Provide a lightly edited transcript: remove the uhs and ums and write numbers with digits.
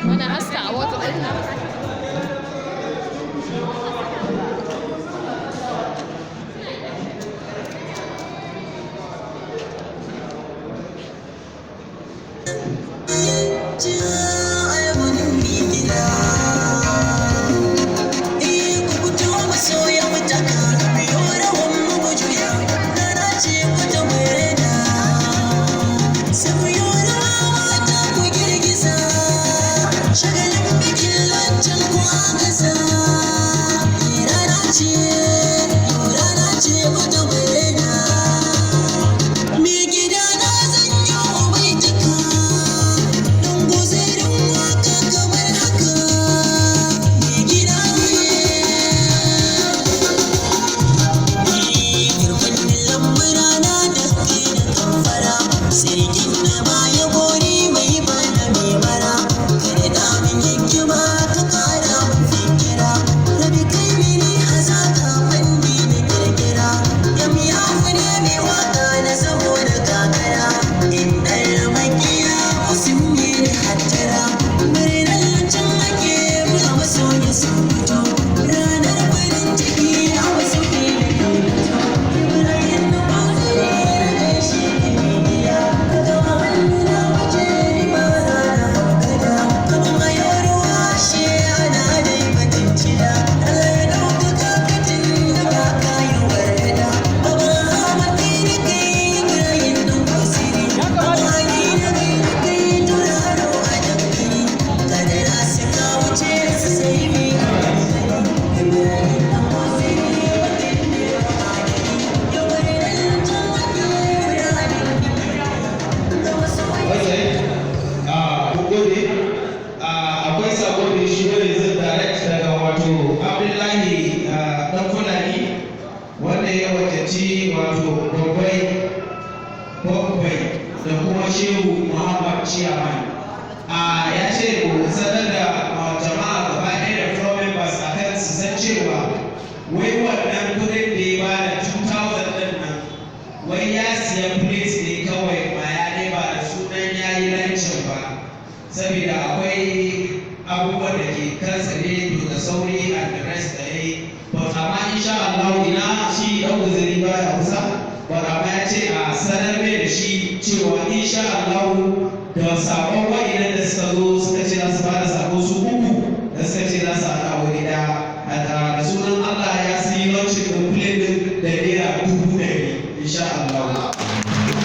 Wani haska a wata ɗin nan. Shagalin bikin lancin ku a gasa. Rana ce, rana ce ku ta bayyana. Me gida na zan yi baituka don guzirin waka kamar haka. Me gida ne. Girman lambura na da kai da kamfara. Sirkin na baya gori mai bana mai bara. Kada da min hikima ka kara min fikira. Rabi kai mini hazaka fanni na kirkira. Yam ya ne mai waka na saboda kakara. In ɗan makiya sun yi da hattara. Murnar cin ake buga masoya sun fito. Ranar farin ciki a wasu ke da fito. Ibrahim na bazare na gaishe da mai gida. Daga maman na waje ni ma za na haukada. Kaman a yau ruwa shi ana dai batun cida. Allah ya ɗaukaka katin da ba ka yi wargada. Baba Ahmad kai da kai Ibrahim ɗan kusuri. Baba Ali na kai da kai turaro a dankali. Kadara suka wuce su sai mai a hankali. Ibrahim ɗan kusuri mutum ne adali. Yau bari nan can ake ranar biki. Ga wasu Okay. Mun gode. Akwai sako da ya shigo yanzu direct daga wato Abdullahi Dan Fulani, wanda ya wakilci wato Bombay Bombay da kuma Shehu Muhammad Chairman. Ya ce mu sanar da jama'a gaba ɗaya da floor members a kan su san cewa wai wannan kudin da ya bada 2000 ɗin nan, wai ya siya plate ne kawai, ba ya ne ba da sunan ya yi launching ba, saboda akwai abubuwan da ke kansa ne to da sauri and the rest da ya yi. But amma insha Allah, ina shi dan guzuri baya kusa, but amma ya ce a sanar mai da shi cewa insha Allah da sakon wa'inan da suka zo.